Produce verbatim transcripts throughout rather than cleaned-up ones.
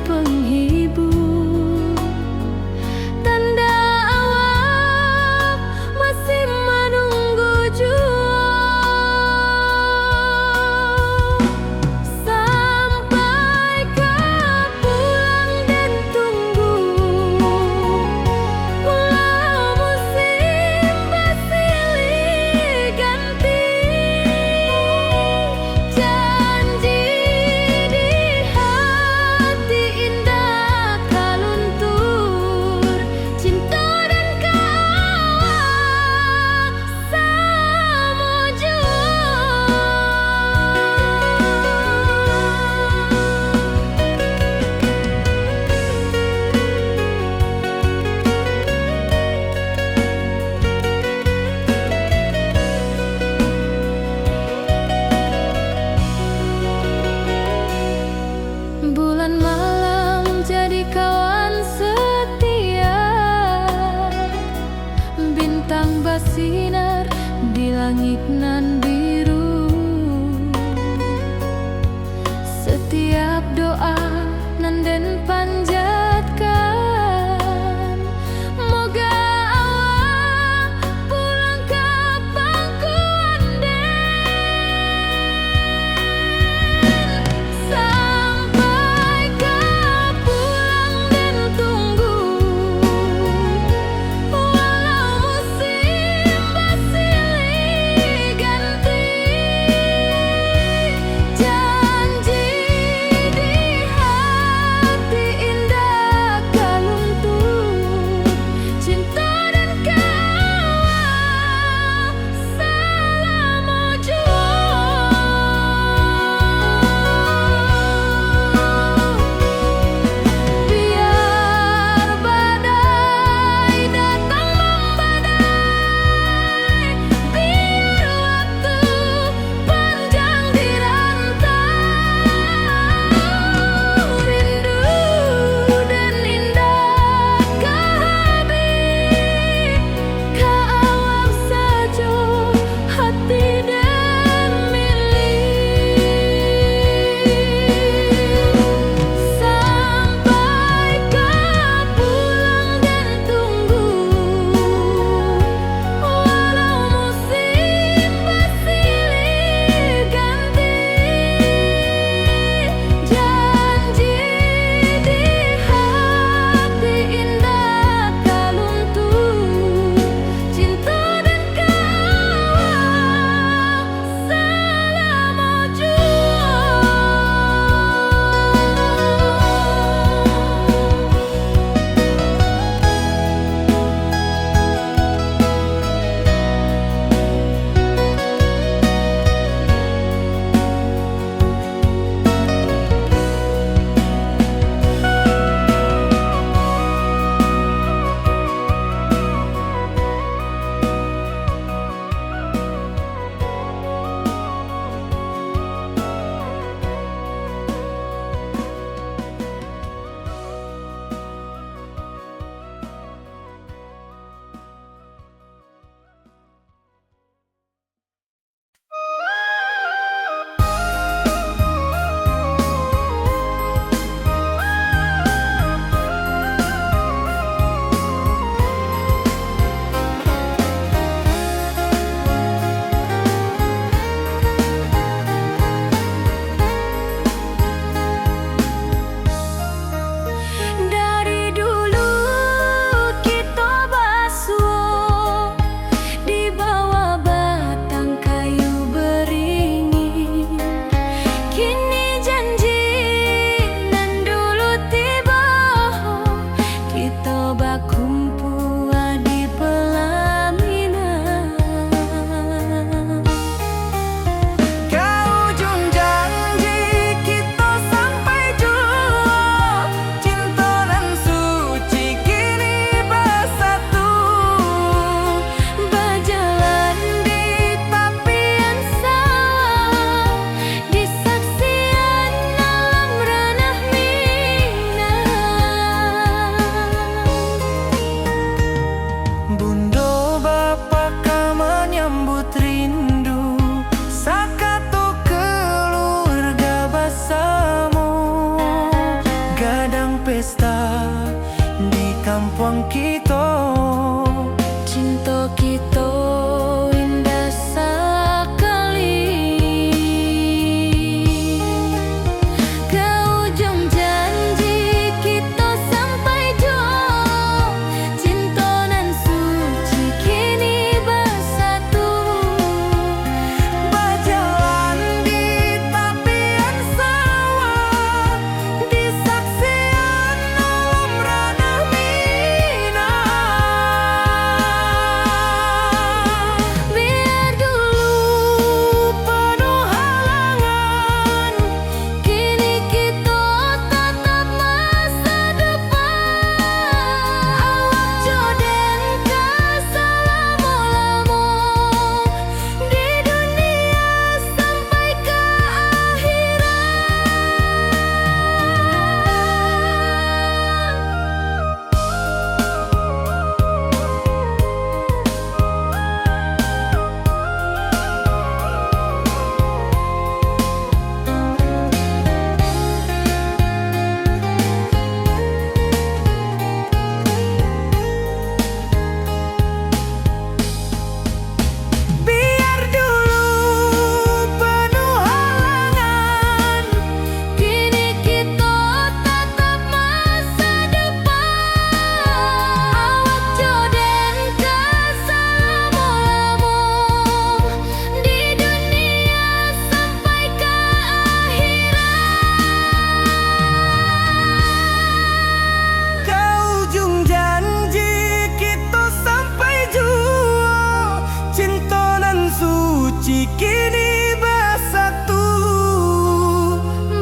Penghibur, tanda awak masih manunggu juo. Sampai ka pulang den tunggu, pulau musim basilih ganti. Janji di hati indah pesta di kampuang kito. Cinto kito indah sakali. Ka ujuang janji kito sampai juo. Cinto nan suci kini basatu. Bajalan di tapian sawah. Disaksian alam ranah Minang. Biar dulu panuah halangan, kini kito tatap masa depan. Awak jo den ka salamo-lamo di dunia sampai ka akhirat. Biar dulu panuah halangan, kini kito tatap masa depan. Awak jo den ka salamo-lamo di dunia sampai ka akhirat. Ka ujuang janji kito sampai juo. Cinto nan suci kini basatu.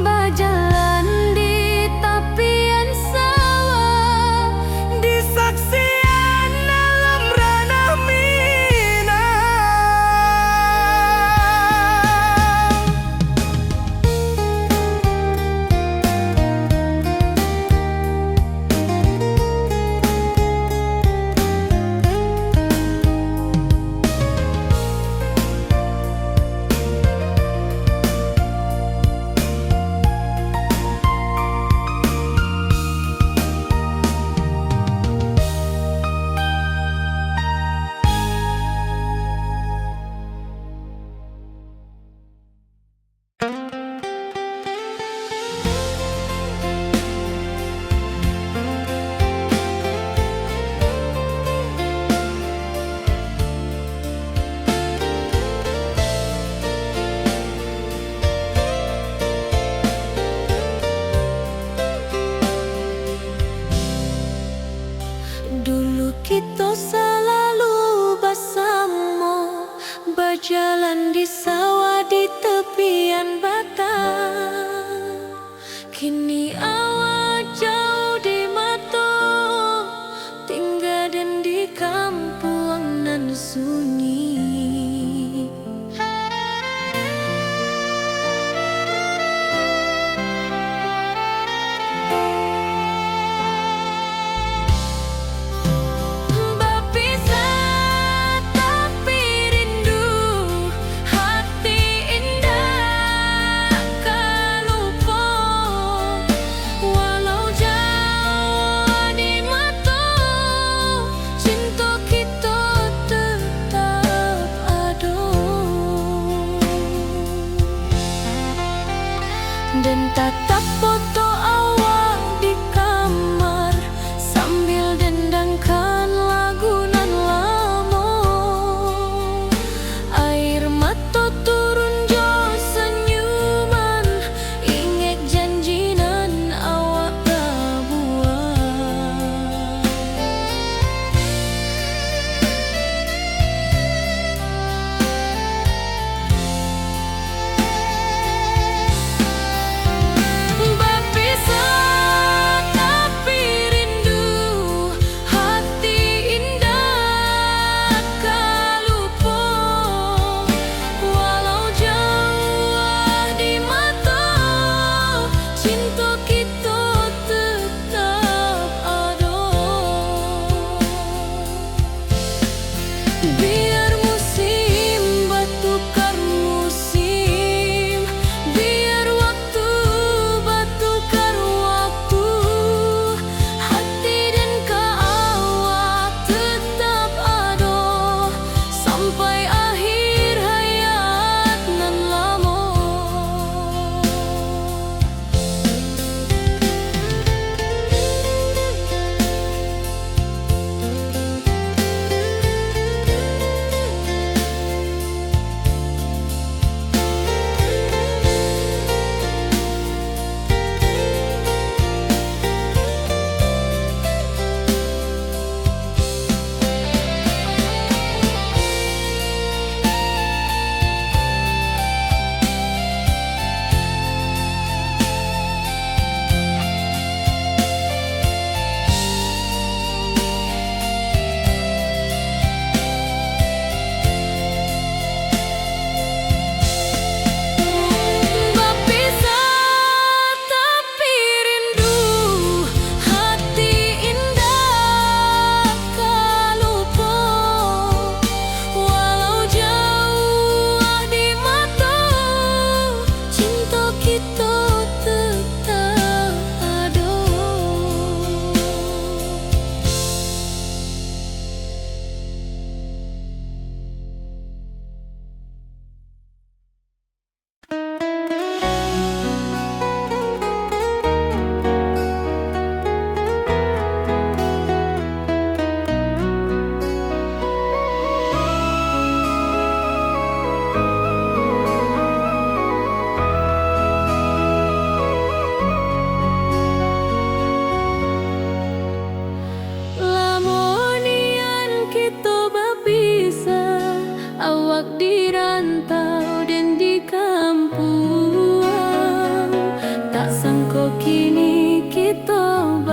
Bajalan di tapian sawah. Disaksian alam ranah Minang. Dulu kito salalu basamo, bajalan di sawah di tapian batang. Kini awak jauah di mato, tingga den di kampuang nan sunyi. Bapisah tapi rindu, hati indak ka lupo. Walau jauah di mato, cinto kito tetap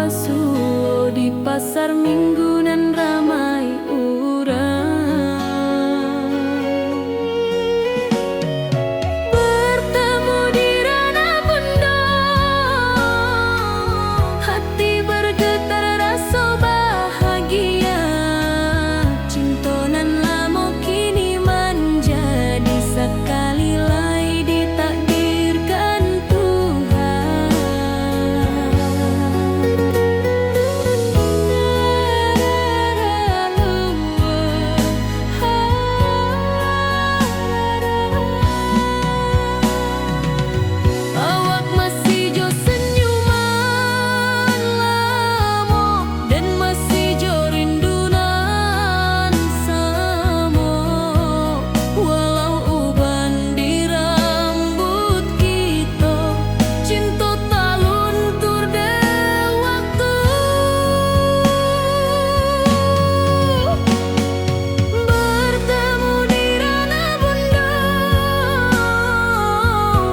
Basuo di pasar Minggu nan ramai urang. Bertemu di Ranah Bundo, hati bergetar raso bahagia. Cinto nan lamo kini manjadi, sakali lai ditakdirkan Tuhan. Awak masih jo senyuman lamo, dan masih jo rindu nan samo. Walau uban di rambuik kito, cinto taluntur dek wakatu. Bertemu di Ranah Bundo,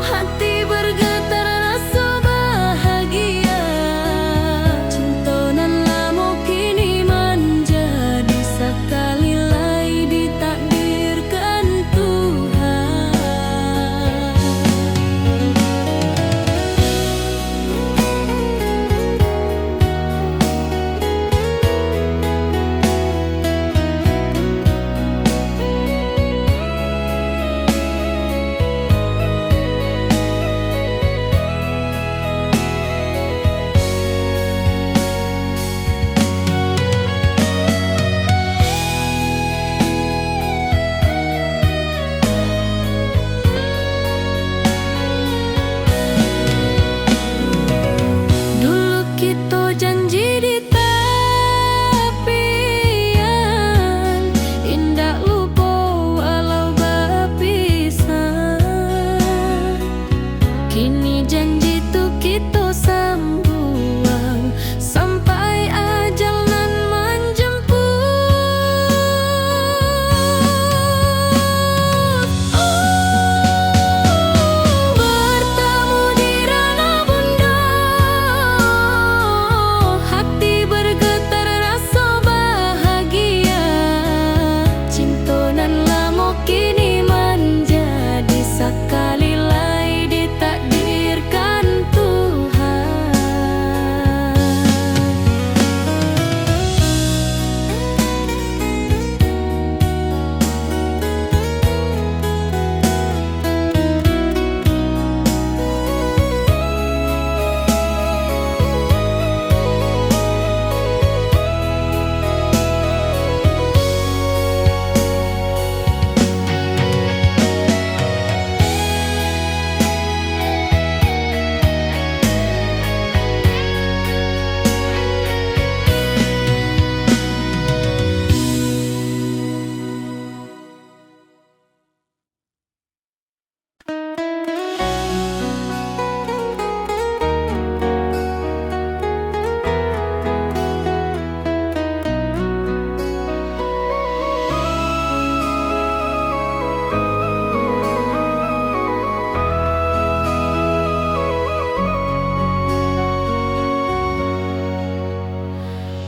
hati bergetar raso bahagia. Cinto nan lamo kini manjadi, sakali lai ditakdirkan Tuhan. Dulu kito janji di tapian, indak lupo walau bapisah. Kini janji tu kito sambuang, sampai ajal nan manjemput. Bertemu di Ranah Bundo, hati bergetar raso bahagia. Cinto nan lamo kini manjadi, sakali lai ditakdirkan Tuhan.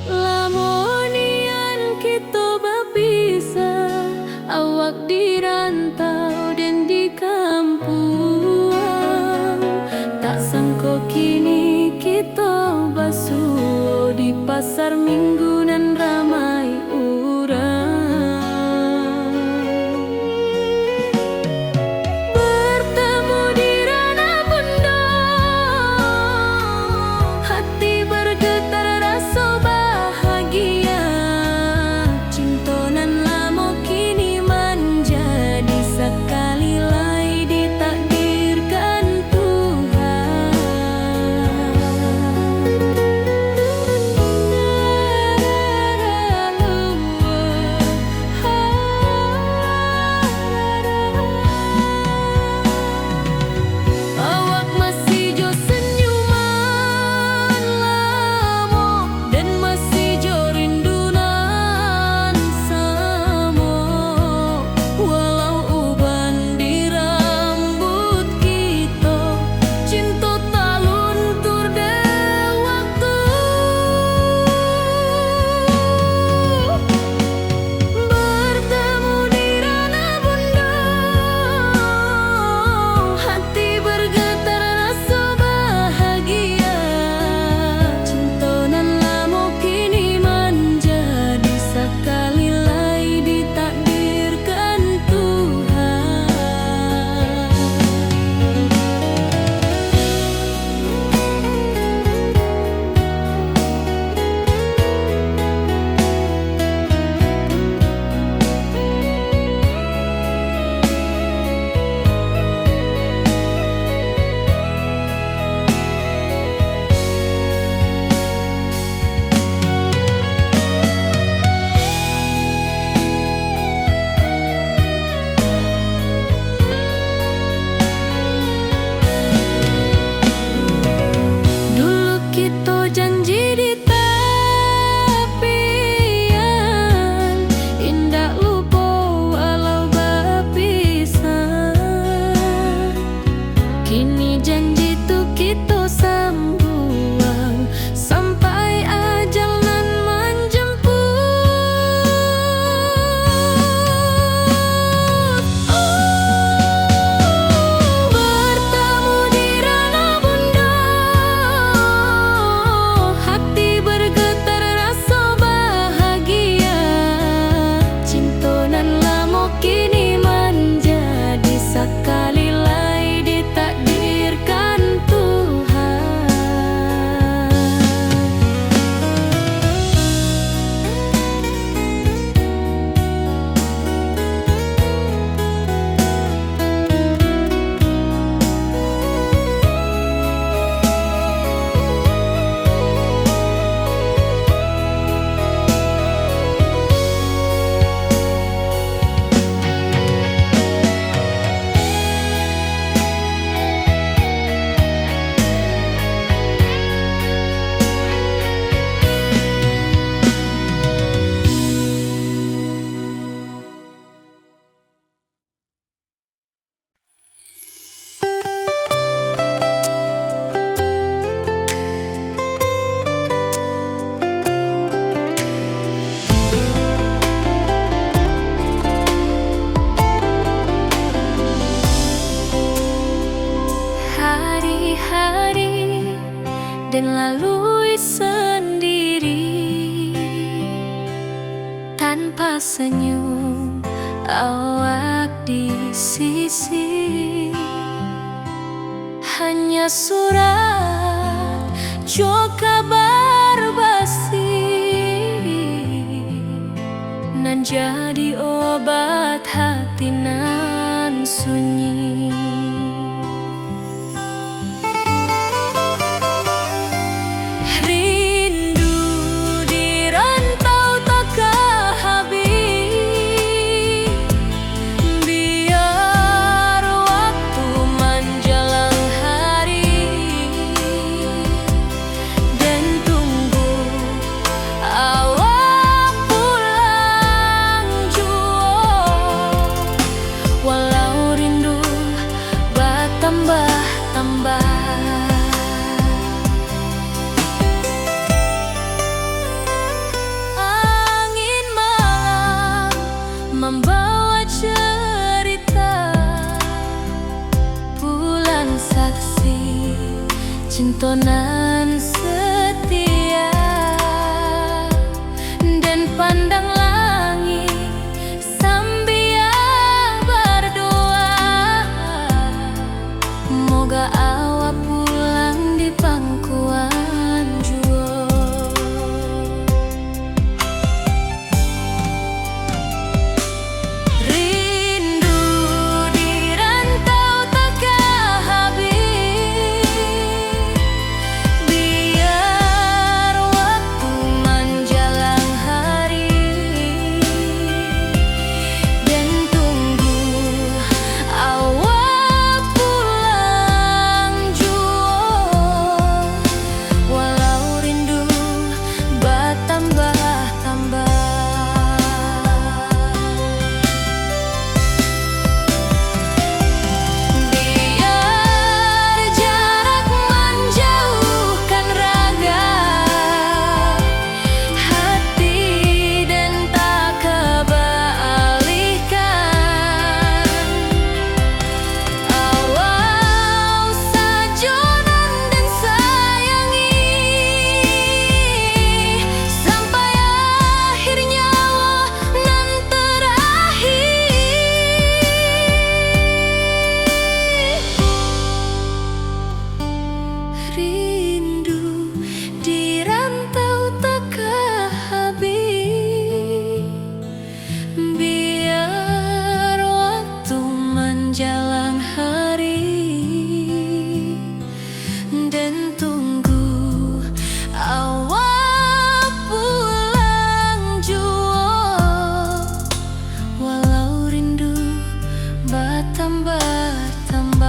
Lamo nian kito bapisah, awak di rantau den di kampuang. Tak sangko kini kito basuo di pasar Minggu nan ramai urang. Bertemu di Ranah Bundo, hati bergetar raso bahagia. Cinto nan lamo kini manjadi, sakali lai ditakdirkan Tuhan. Sanyum awak di sisi, hanya surat jo kabar basi, nan jadi obat hati nan sunyi. Rindu di rantau takah habih, biar waktu manjalang hari, den tunggu awak pulang juo, walau rindu batambah-tambah. Angin malam mambawa cerita, pulang saksi cinto nan setia, den pandang langik sambia bardoa, moga awak pulang di pangkuan juo. Rindu di rantau takah habih, biar waktu manjalang hari, den tunggu awak pulang juo, walau rindu batambah-tambah. Biar jarak manjauhkan raga, hati den tak ka baalihkan. Awak sajo nan den sayangi, sampai akhir nyawa nan terakhir. Rindu di rantau takah habih, biar waktu manjalang hari, den tunggu awak pulang juo, walau rindu batambah-tambah.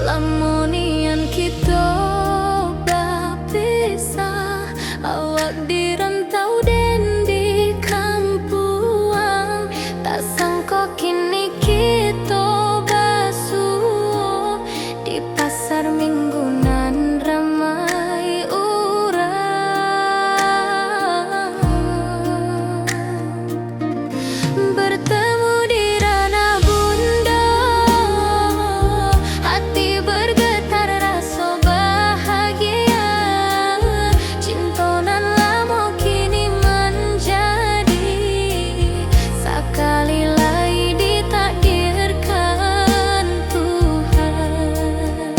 Lamo nian kito bapisah, awak di rantau den di kampuang. Tak sangko kini kito basuo di pasar Minggu nan ramai urang. Bertemu di ranah bundo, hati bergetar raso bahagia. Cinto nan lamo kini manjadi, sakali lai ditakdirkan Tuhan.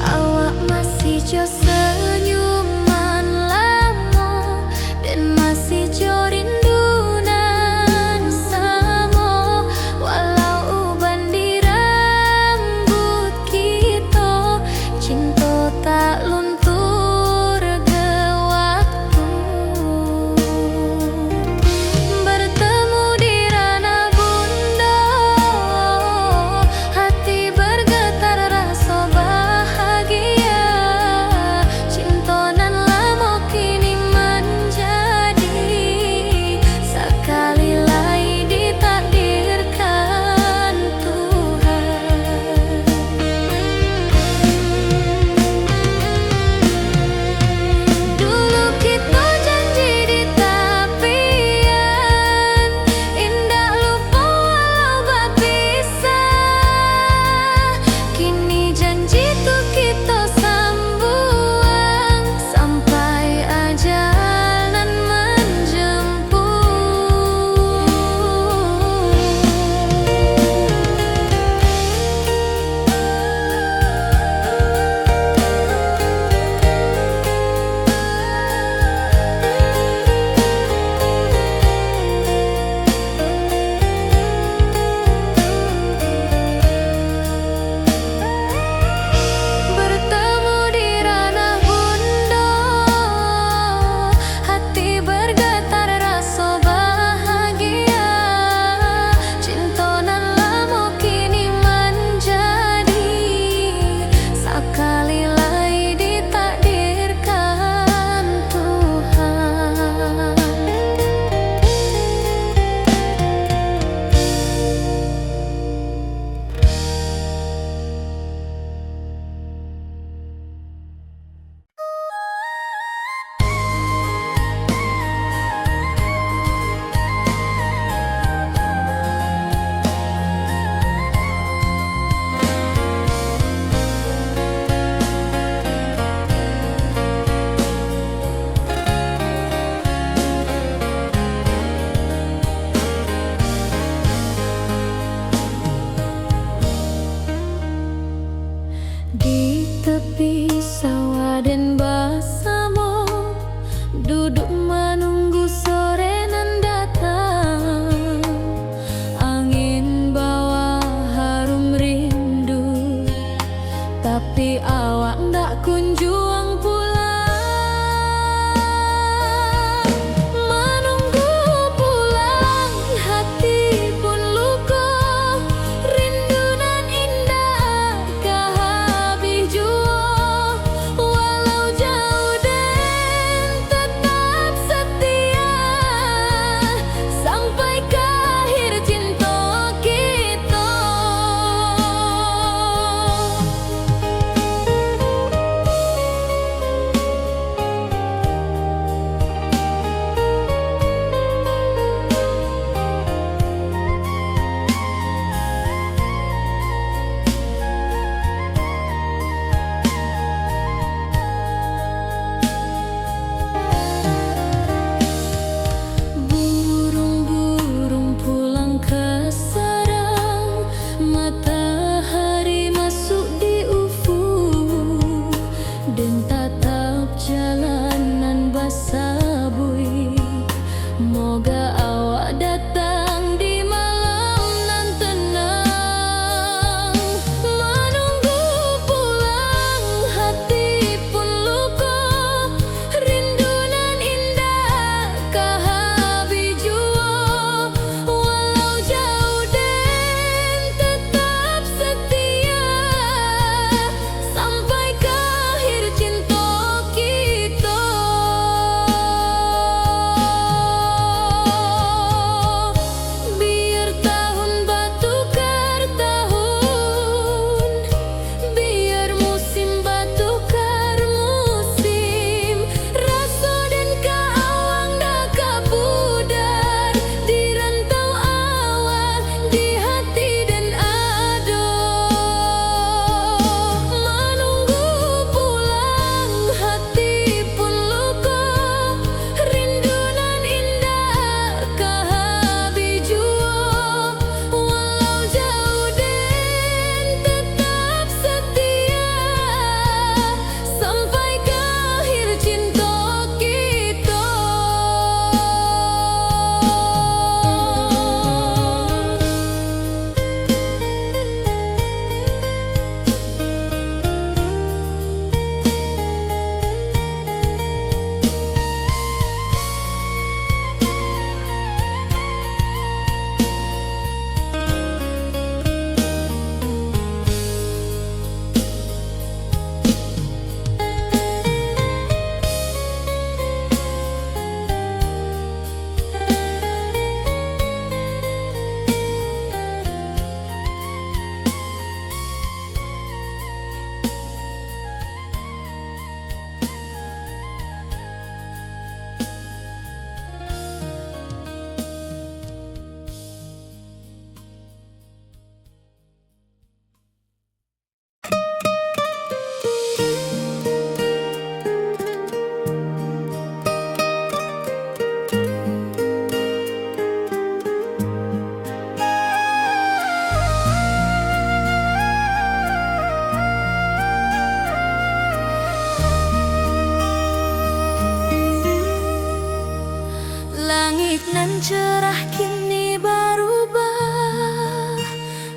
Awak masih jo senyuman lamo, den masih jo rindu nan samo. Walau uban di rambuik kito, cinto tak luntur ge waktu. Bertemu di ranah bundo, hati bergetar raso bahagia. Cinto nan lamo kini man- Sawah den basamo, duduak manunggu sore nan datang. Angin bawa harum rindu, tapi awak ndak kunjuang pulang. Manunggu pulang, hati pun luko, rindu nan indak ka habih juo, walau jauah den tetap setia, sampai ka akhir cinto kito. Burung-burung pulang ka sarang, matahari masuk di ufuk, den tatap jalan nan basabuik. Moga awak datang di malam nan tenang. Manunggu pulang, hati pun luko, rindu nan indak ka habih juo, walau jauah den tetap setia, sampai ka akhir cinto kito. Biar tahun batukar tahun, biar musim batukar musim, raso den ka awak ndak ka pudar, di rantau awak, di hati den ado. Manunggu pulang, hati pun luko, rindu nan indak ka habih juo, walau jauah den tetap setia, sampai ka akhir cinto kito. Langik nan cerah kini barubah,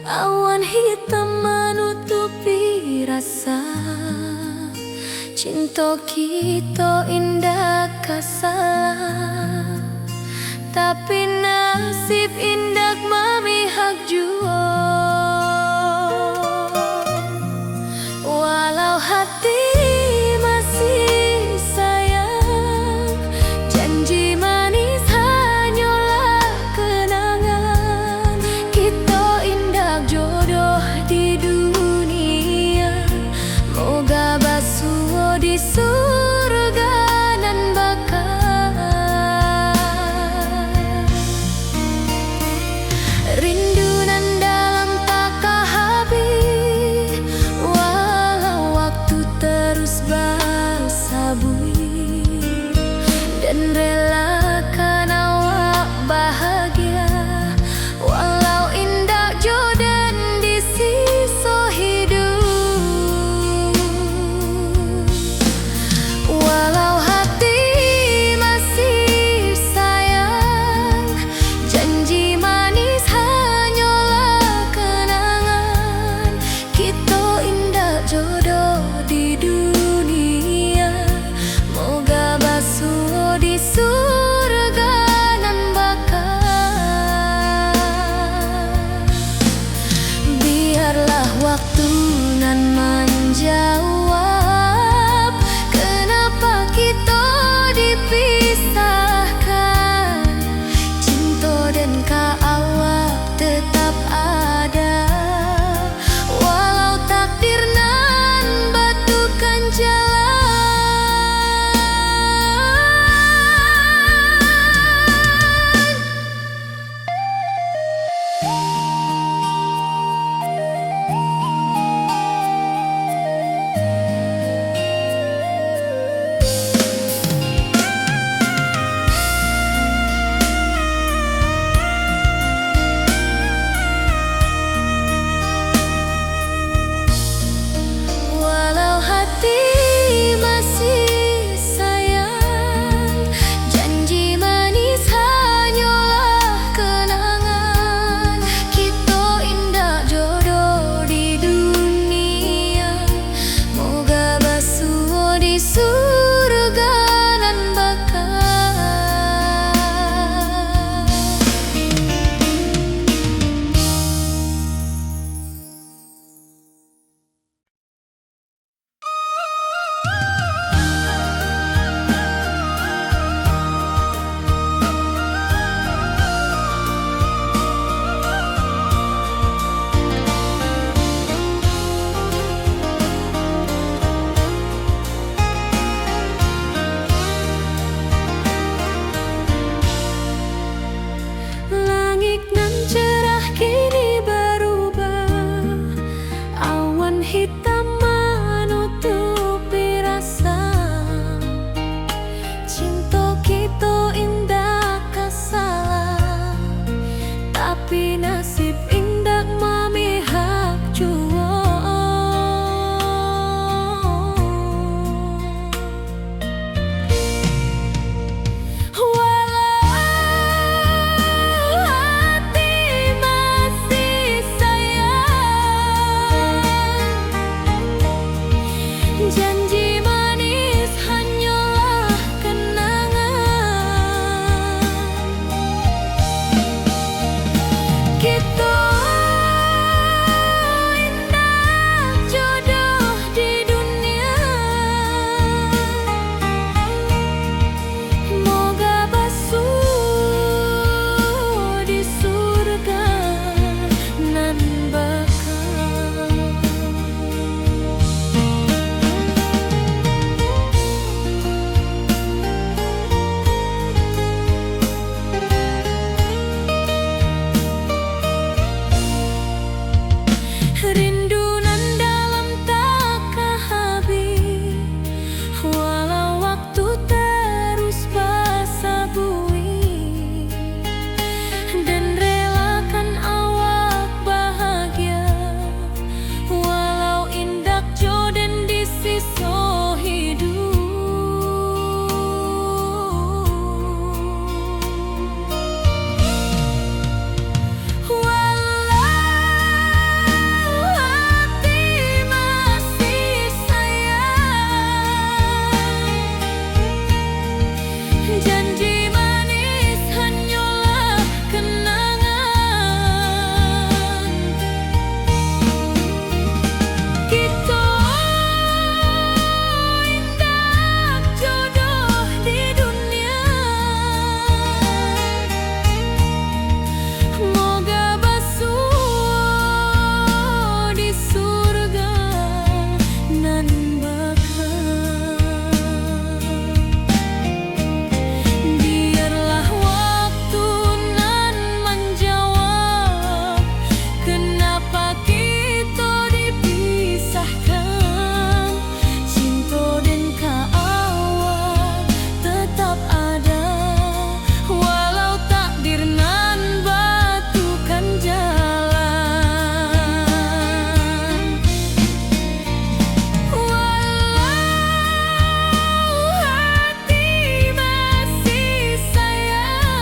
awan hitam manutupi rasa. Cinto kito indak ka salah, tapi nasib indak mamihak juo. Walau hati masih sayang, janji manis hanyolah kenangan. Kito indak jodoh di dunia, moga basuo di surga nan baka. Rindu nan dalam tak ka habih, walau waktu terus basabuik. Den relakan awak bahagia, walau indak jo den di siso hiduik. Janji manis hanyolah kenangan. Kito indak jodoh di dunia. Moga baso di surga nan baka. Rindu nan dalam tak ka habih, walau waktu taruih basabuih. Den relakan awak bahagia, walau indak jo den di siso hiduik. Walau hati masih sayang, janji manis hanyolah kenangan. Kito indak jodoh di dunia. Moga baso di surga nan baka. Biarlah waktu nan manjawab, kenapa kito dipisahkan. Cinto den ka awak tetap ada, walau takdir nan batukan jalan. Walau hati masih sayang,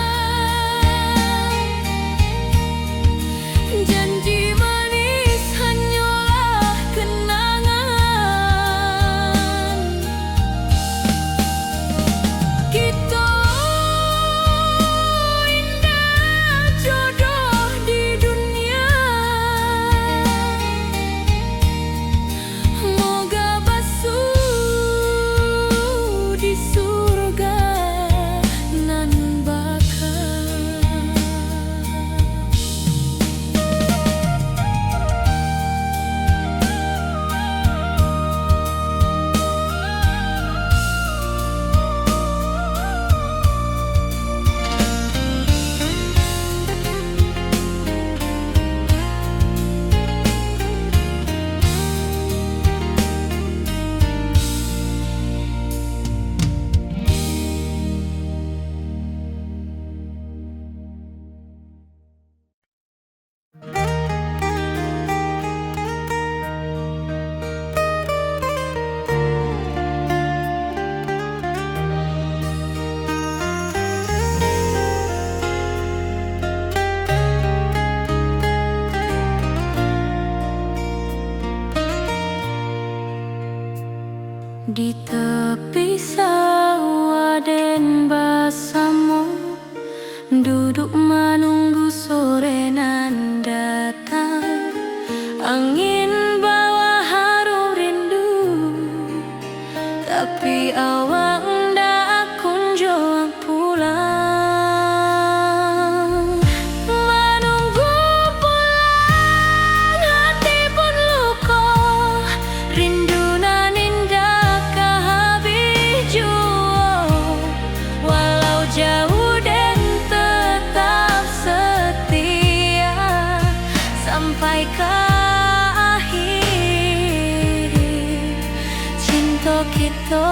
janji manis hanyolah kenangan. Kito indak jodoh di dunia. Moga baso di surga nan baka. Di tepi sawah den basamo, duduak manunggu sore nan datang. Angin bawa harum rindu, tapi awak ndak kunjuang pulang. Manunggu pulang, hati pun luko, rindu nan indak ka habih juo. Walau jauah, den tetap setia sampai ka akhir cinto kito.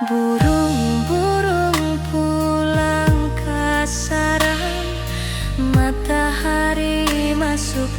Buruang-buruang pulang ka sarang, matahari masuak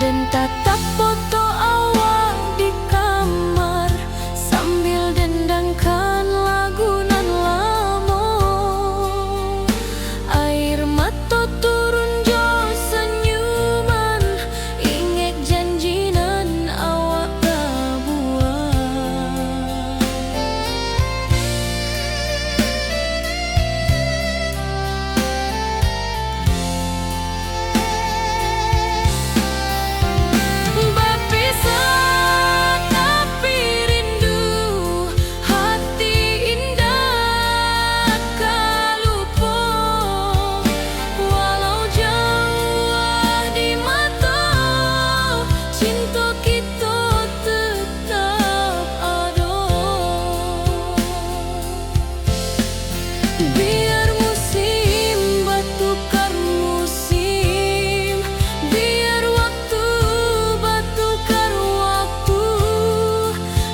Den tatap foto awak di kamar, sambil dendangkan lagu nan lamo. Air mato turun jo sanyuman, ingek janji nan awak tabuek. Bapisah tapi rindu, hati indak ka lupo. Walau jauah di mato, cinto kito tetap ado. Biar musim batukar musim, biar waktu batukar waktu,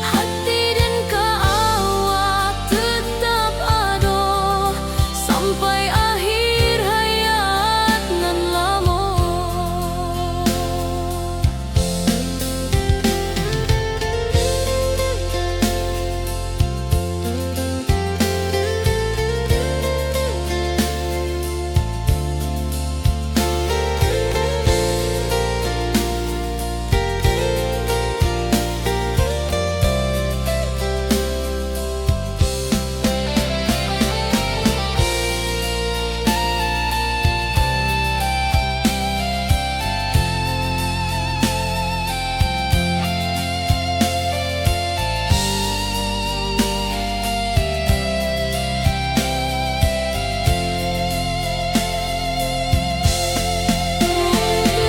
hati den ka awak tetap ado, sampai akhir hayat nan lamo.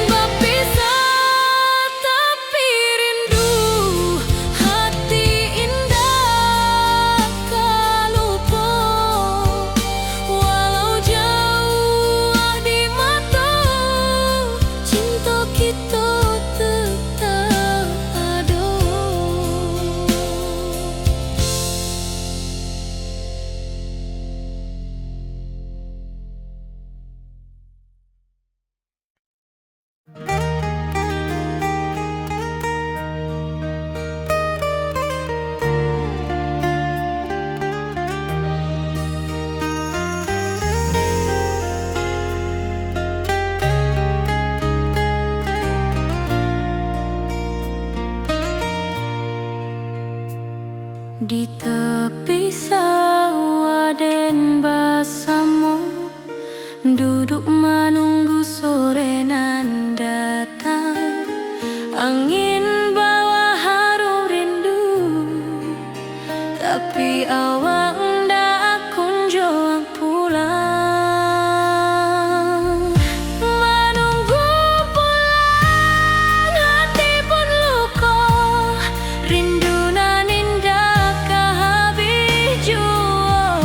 Bapisah tapi rindu, hati indak ka lupo. Walau jauah di mato, cinto kito tetap ado. Di tapi sawah den basamo, duduk manunggu sore nan datang. Angin bawa harum rindu, tapi awak ndak kunjuang pulang. Manunggu pulang, hati pun luko, rindu nan indak ka habih juo.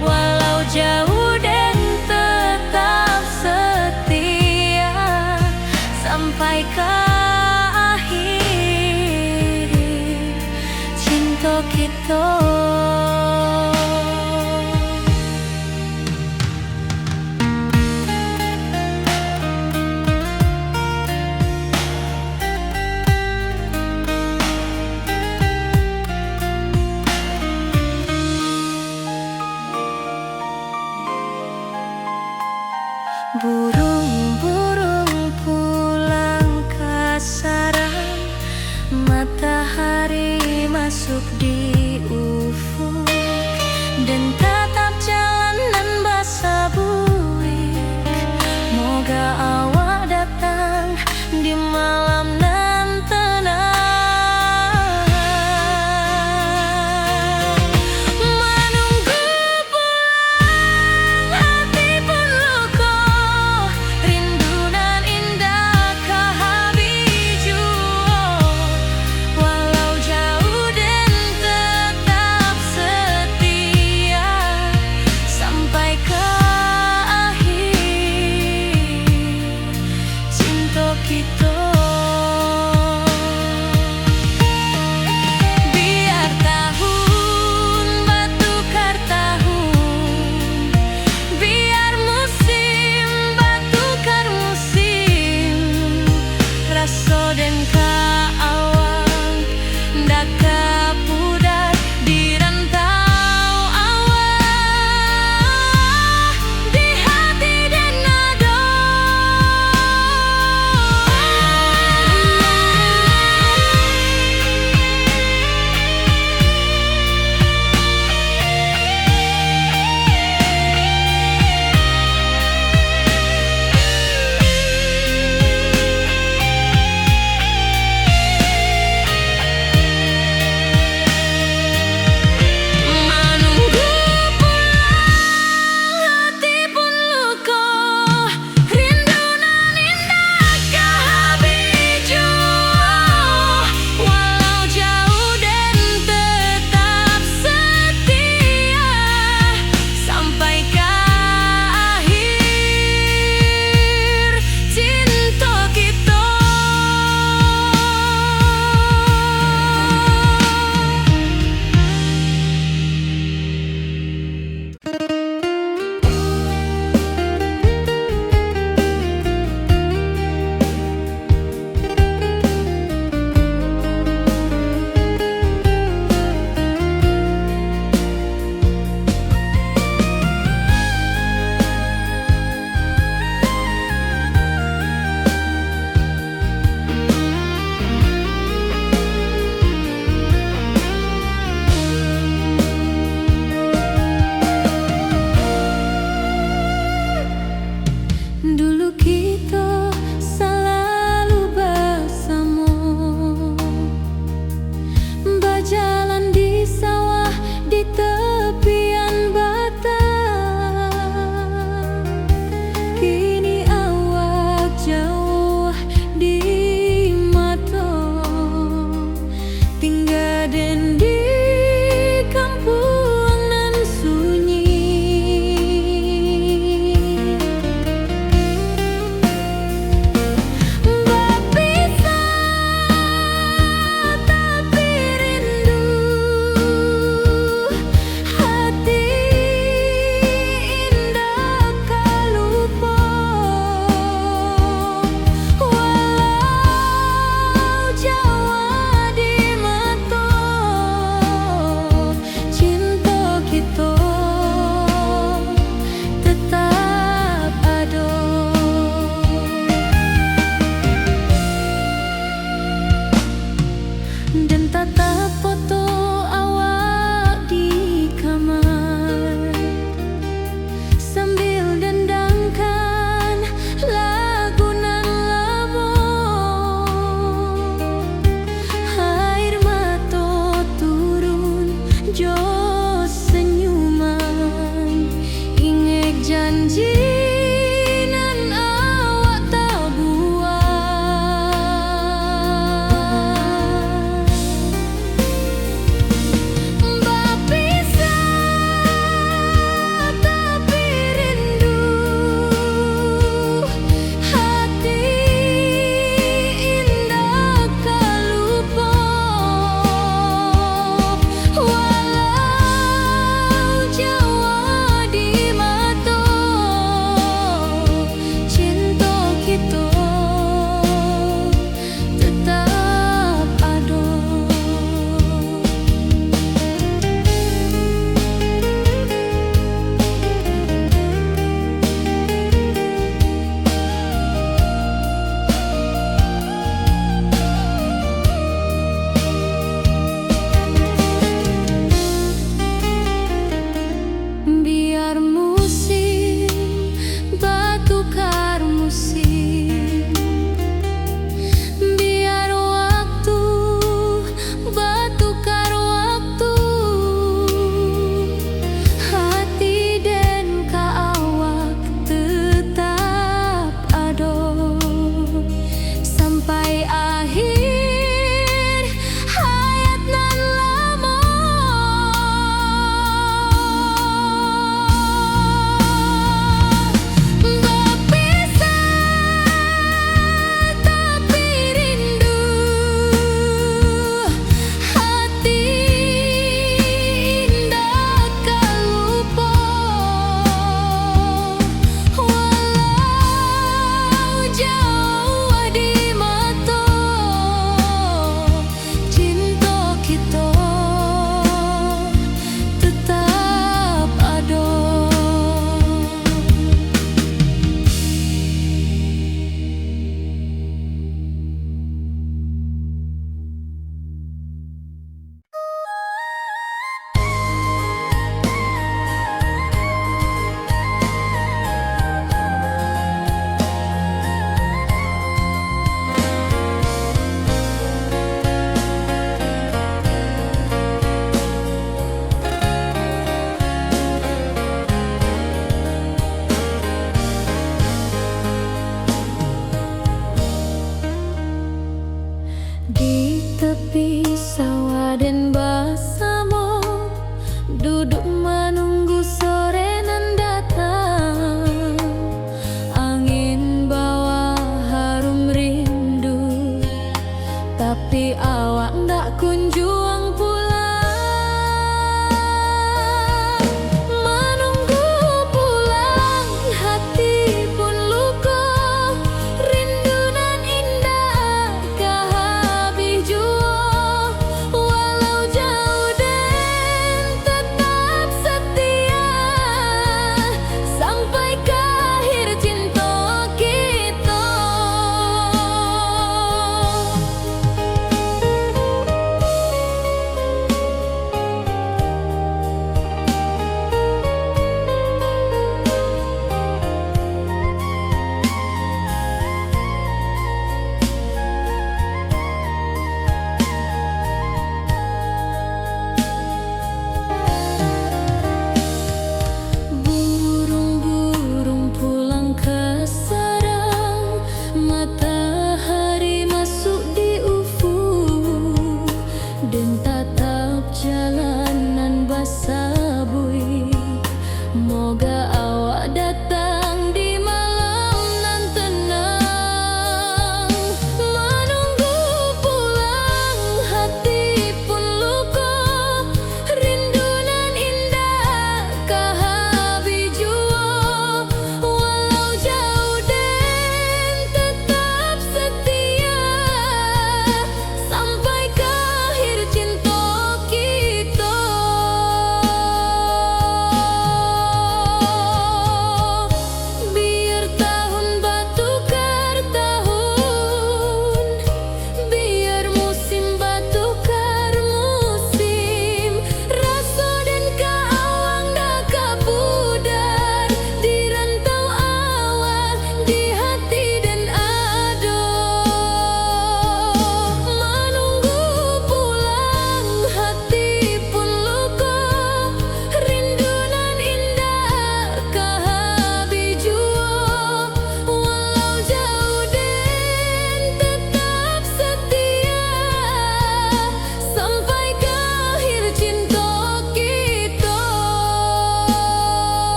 Walau jauah, den tetap setia, sampai ka akhir cinto kito. Burung-burung pulang ka sarang, matahari masuk di ufuk, den tatap jalan nan basabuik. Moga awak datang di malam nan tenang. Manunggu pulang, hati pun luko,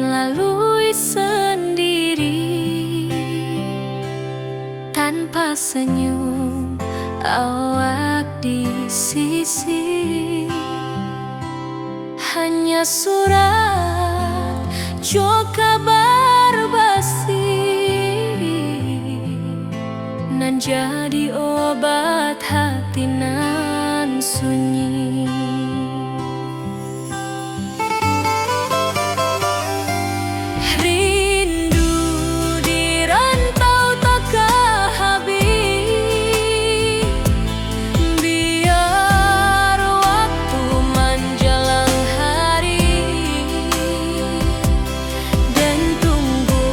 lalui sandiri, tanpa senyum awak di sisi. Hanya surat jo kabar basi nan jadi obat hati nan sunyi. Rindu di rantau takah habih, biar waktu manjalang hari, den tunggu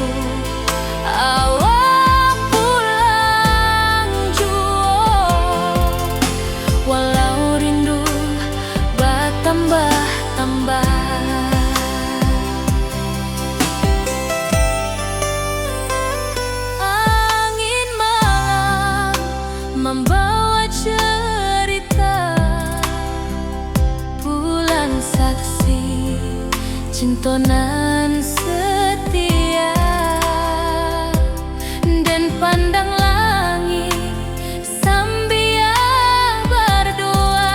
awak pulang juo, walau rindu batambah-tambah. Angin malam mambawa cerita pulang saksi cinto nan setia, den pandang langik sambia bardoa,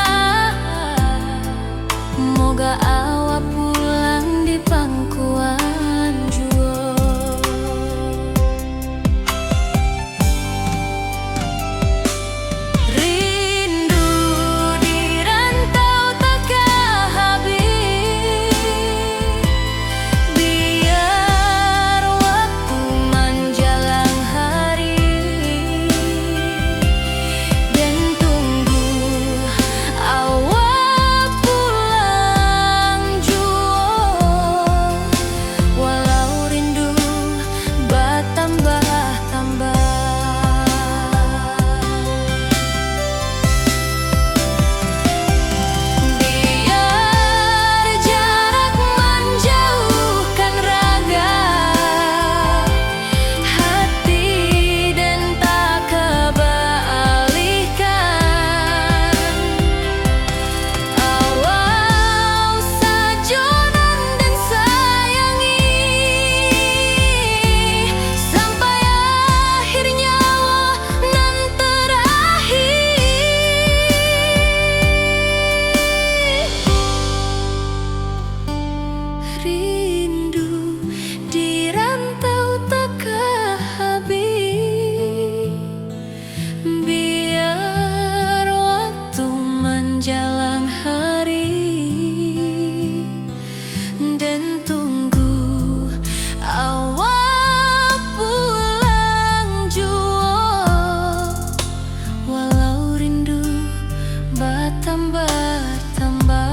moga awak pulang di pangkuan juo. Rindu di rantau takah habih, biar waktu manjalang hari, den tunggu awak pulang juo, walau rindu batambah-tambah. Biar jarak manjauhkan raga, hati den tak baalihkan. Awak sajo nan den sayangi, sampai akhir nyawa nan terakhir. Rindu di rantau takah habih, biar waktu manjalang hari, den tunggu awak pulang juo, walau rindu batambah-tambah.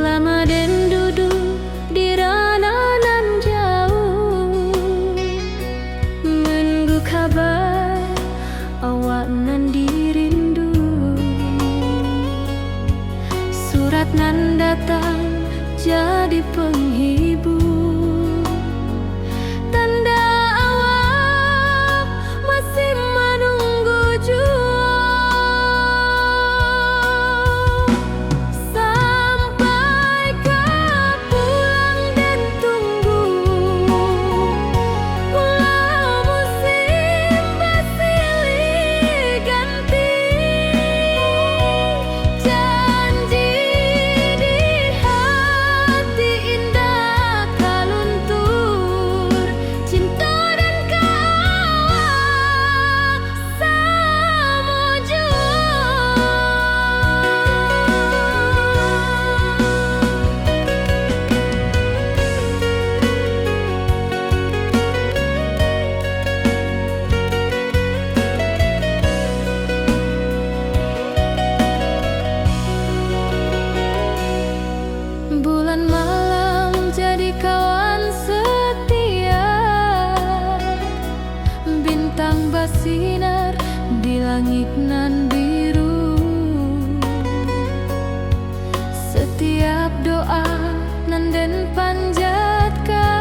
Lama den duduak di rano nan jauah, nunggu kaba awak nan dirindu. Surat nan datang jadi panghibur, tanda awak masih manunggu juo. Sampai ka pulang den tunggu, walau musim basilih ganti, janji di hati indak nan biru. Satiap doa nan den panjatkan,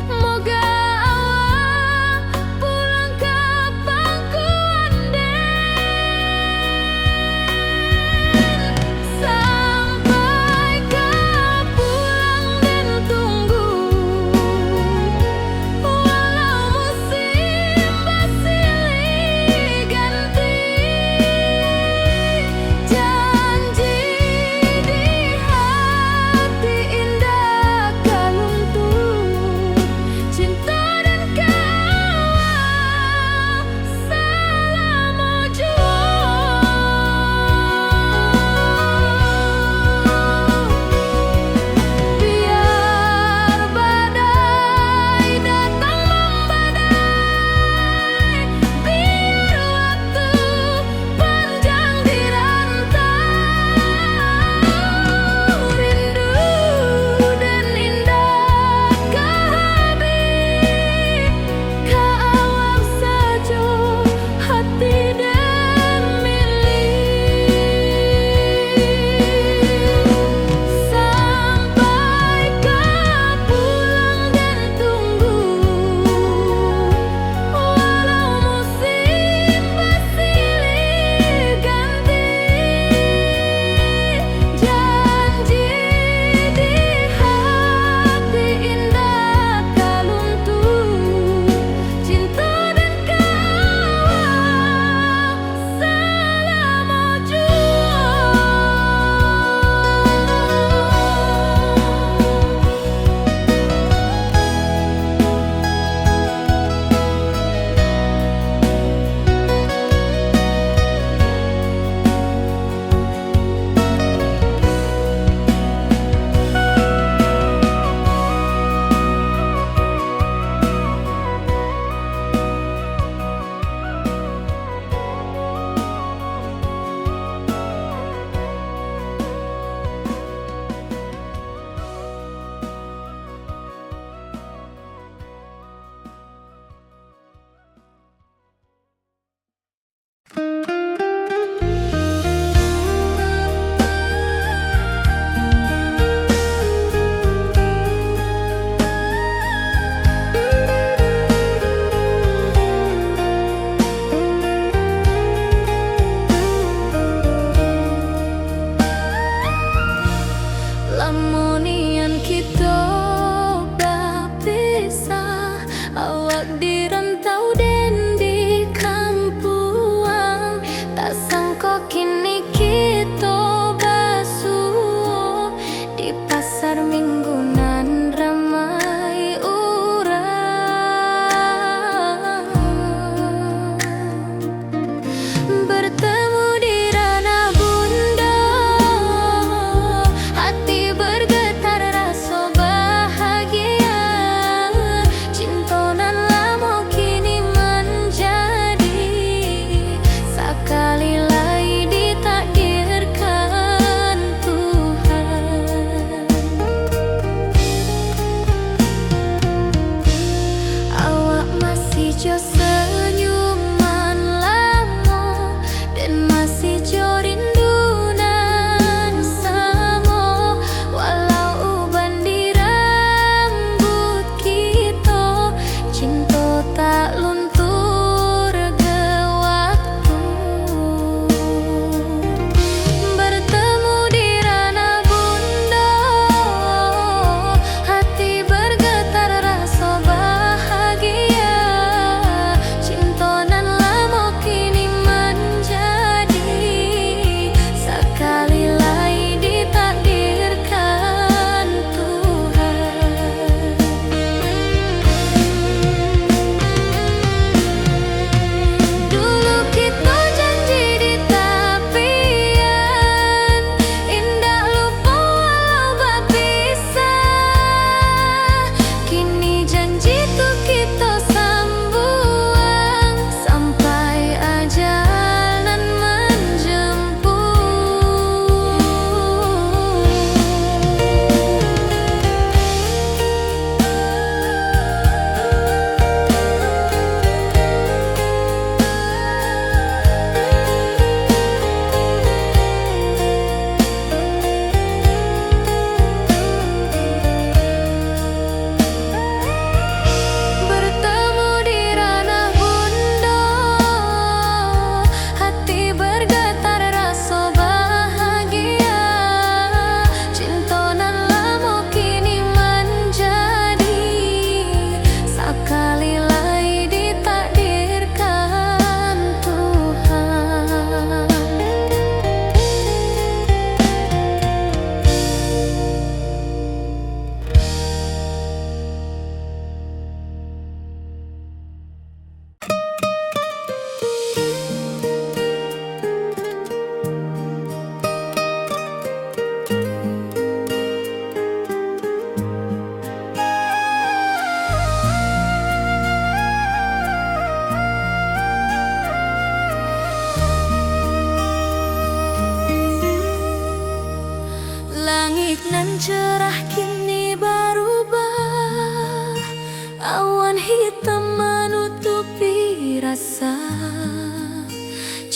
moga awak pulang ka pangkuan den. Sampai ka pulang den tunggu, walau musim basilih ganti. Janji di hati indak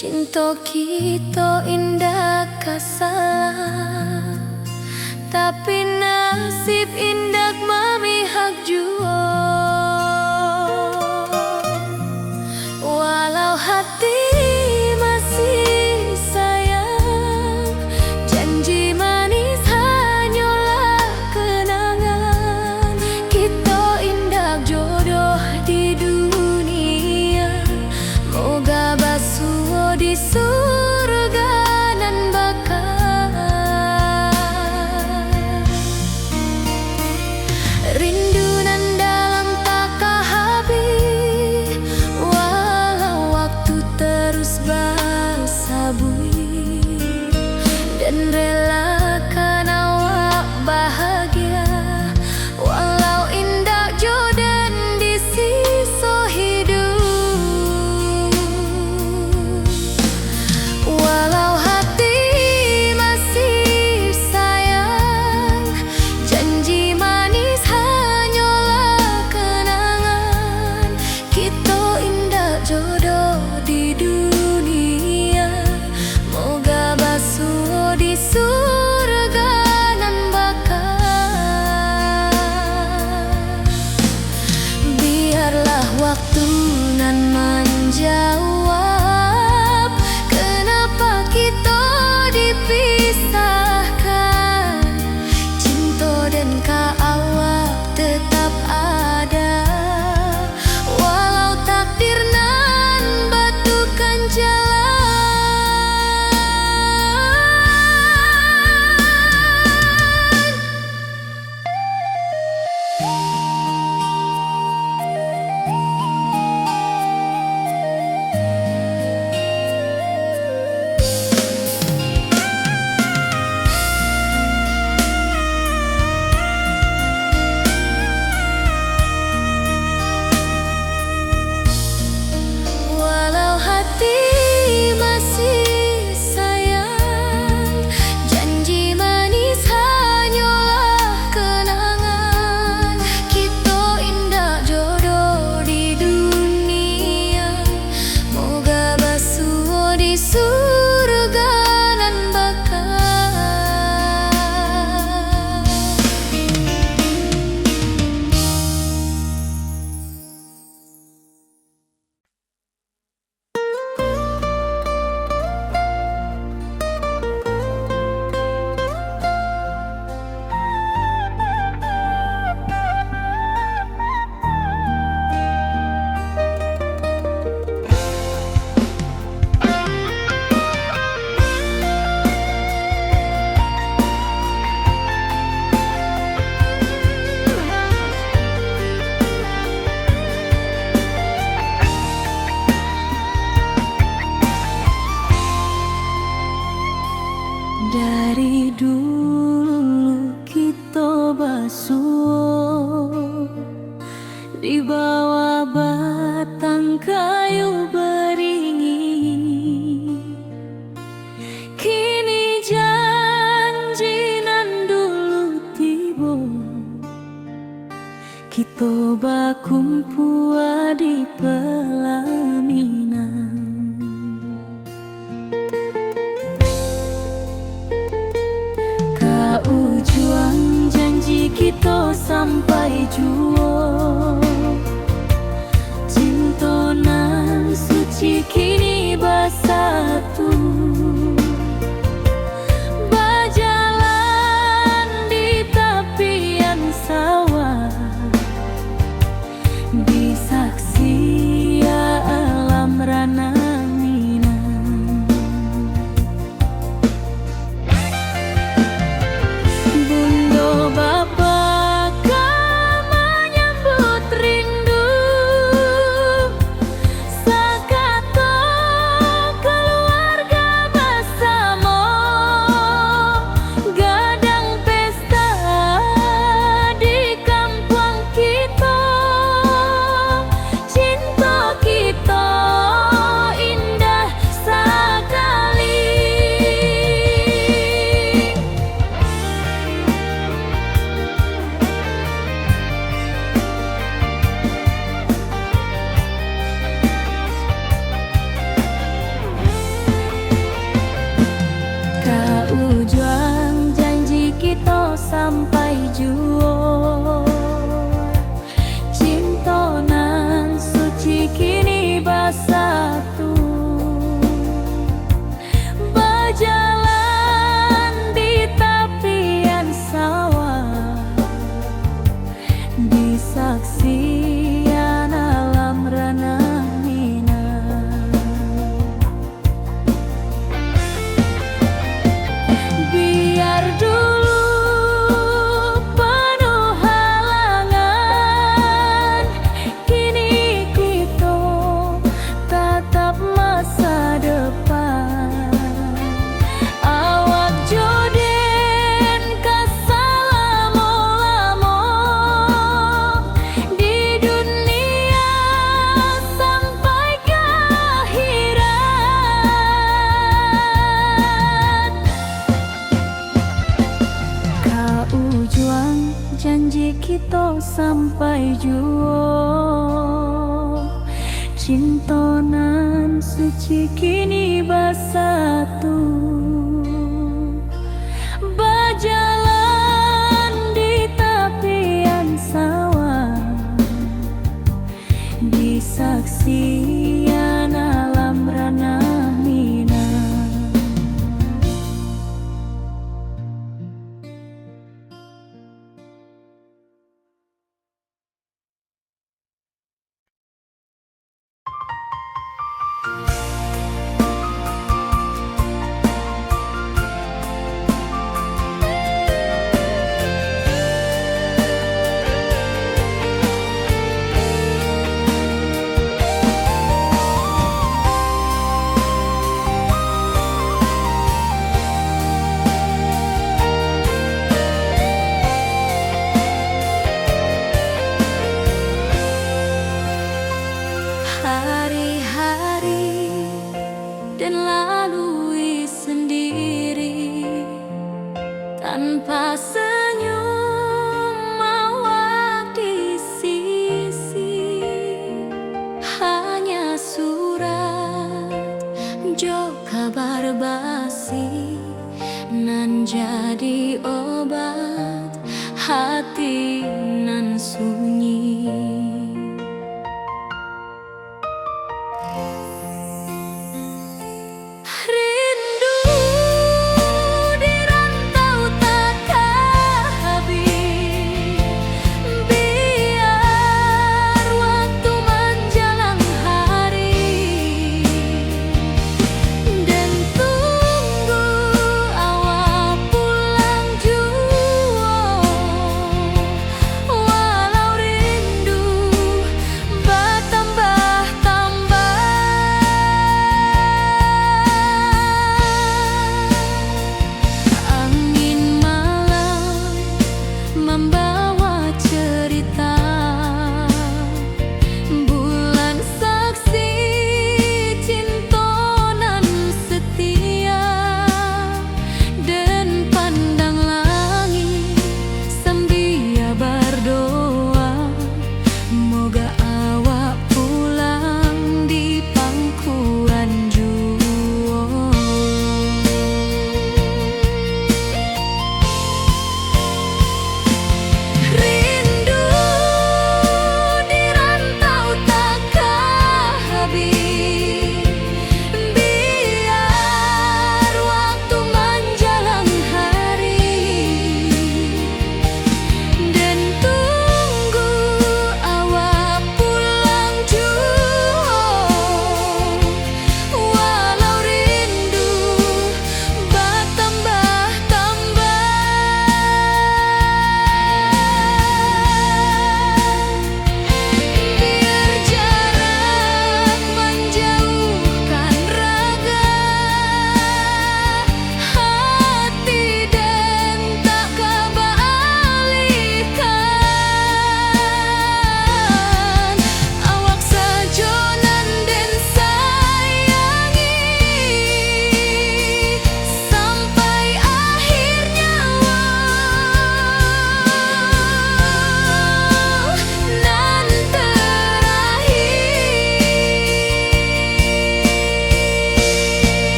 Cinto kito indak ka salah, tapi nasib indak mamihak juo. Walau hati masih sayang, janji manis hanyolah kenangan. Kito indak jodoh di dunia, moga basuo di surga nan baka. Rindu nan dalam taka habih, walau waktu terus basabuik, den relakan awak bahagia, walau indak jo den di siso hiduik. Walau hati masih sayang, janji manis hanyolah kenangan. Kito indak jodoh di dunia, moga basuo di surga nan baka. Biarlah waktu nan manjawab, kenapa kito dipisahkan. Cinto den ka awak tetap ada, walau takdir nan batukan jalan. Walau hati masih sayang, janji manis hanyolah kenangan. Kito indak jodoh di dunia, moga basuo di surga nan baka. Dari dulu kito basuo di bawah batang kayu baringin. Kini janji nan dulu tibo, kito bakumpua di palaminan. Ka ujuang janji kito sampai juo. Cinto nan suci kini basatu. Bajalan di tapian sawah, di saksi alam ranah Minang. Bundo bapa ka sampai juo. Cinto nan suci kini basatu, bajalan di tapian sawah, di saksian alam ranah Minang. Biar dulu panuh halangan, kini kito tatap masa depan. Awak jo den ka salamo-lamo di dunia sampai ka akhirat. Ka ujuang janji kito sampai juo. Cinto nan suci kini basatu, bajalan di tapian sawah, di saksian alam ranah Minang. Hari-hari den lalui sendiri, tanpa senyum awak di sisi. Hanya surat jo kabar basi nan jadi obat hati nan sunyi. Rindu di rantau takah habih, biar waktu manjalang hari, den tunggu awak pulang juo, walau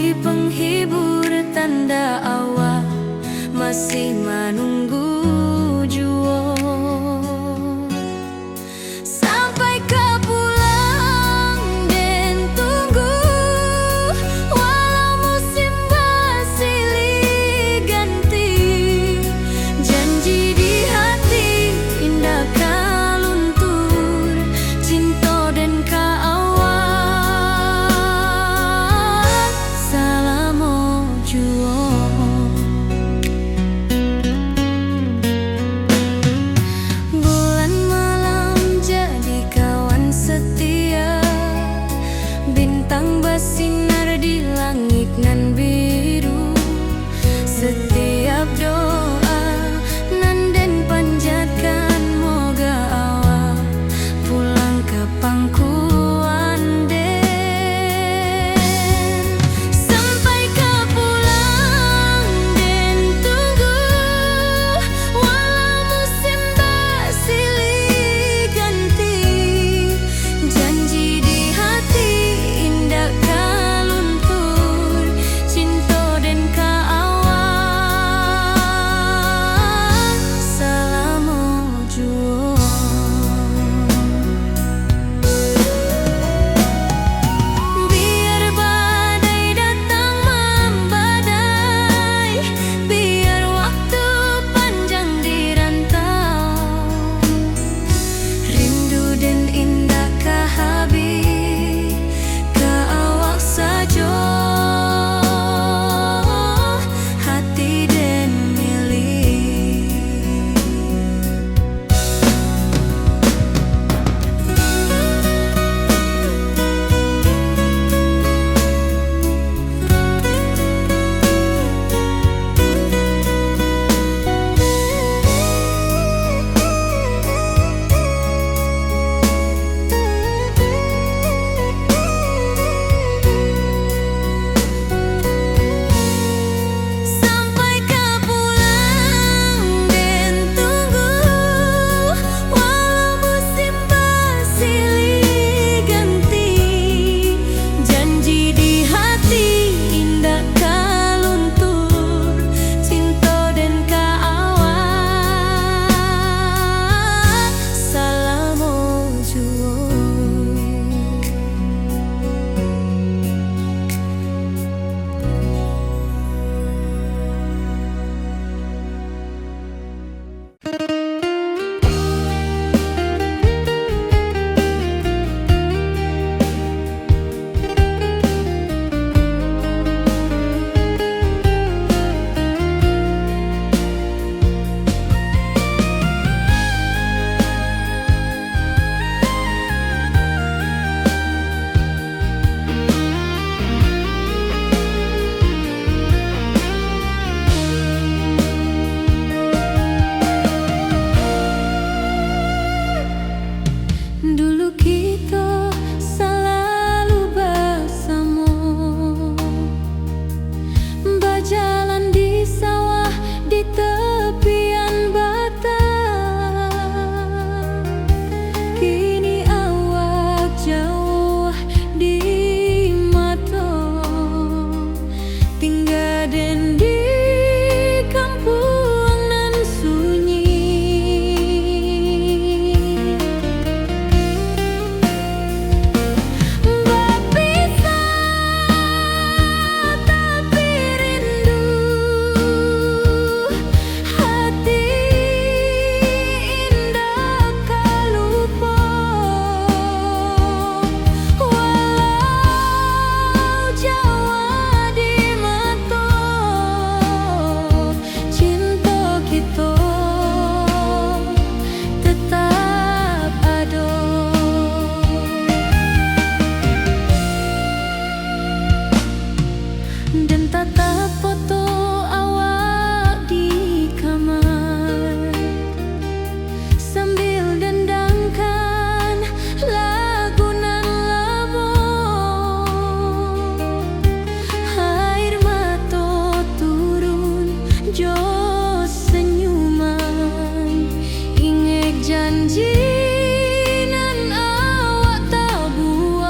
Penghibur tanda awak masih manunggu juo. Sampai ka pulang den tunggu, walau musim basilih ganti. Janji di hati indak ka luntur, cinto den ka awak salamo juo. Bulan malam jadi kawan setia, bintang basinar di langik nan biru. Setiap doa nan den panjatkan, moga awak pulang ka pangkuan den. Sampai ka pulang den tunggu, walau musim basilih ganti. Janji di hati indak ka luntur, cinto den ka awak salamo juo. Biar badai datang mambadai, biar waktu panjang di rantau, rindu den indak ka habih, ka awak sajo hati den milik. Sampai ka pulang den tunggu, walau musim basilih ganti. Janji di hati indak ka luntur, cinto den ka awak salamo juo. Dulu kito salalu basamo, bajalan di sawah di tepian batang. Kini awak jauah di mato, tingga den di kampuang nan sunyi. Bapisah tapi rindu, hati indak ka lupo, walau jauah di mato, cinto kito tetap ado. Den tatap foto awak di kamar, sambil dendangkan lagu nan lamo. Air mato turun jo senyuman, ingek janji nan awak tabuek.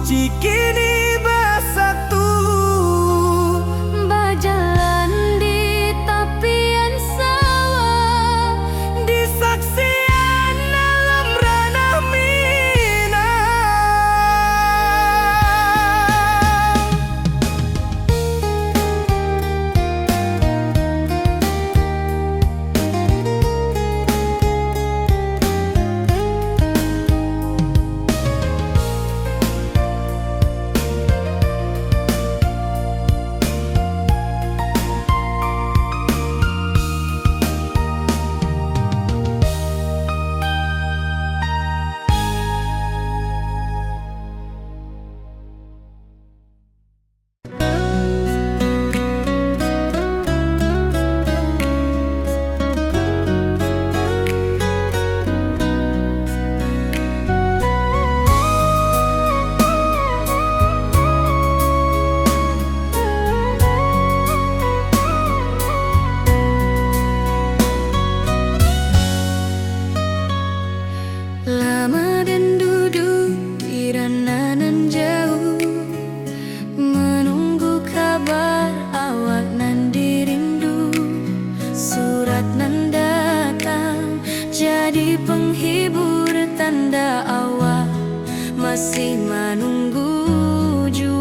Di kini basatu, bajalan di tapian sawah, di saksian alam ranah Minang. Lama den duduak di ranah nan jauah, manunggu kabar awak nan dirindu. Surat nan datang jadi penghibur, tanda awak masih manunggu juo.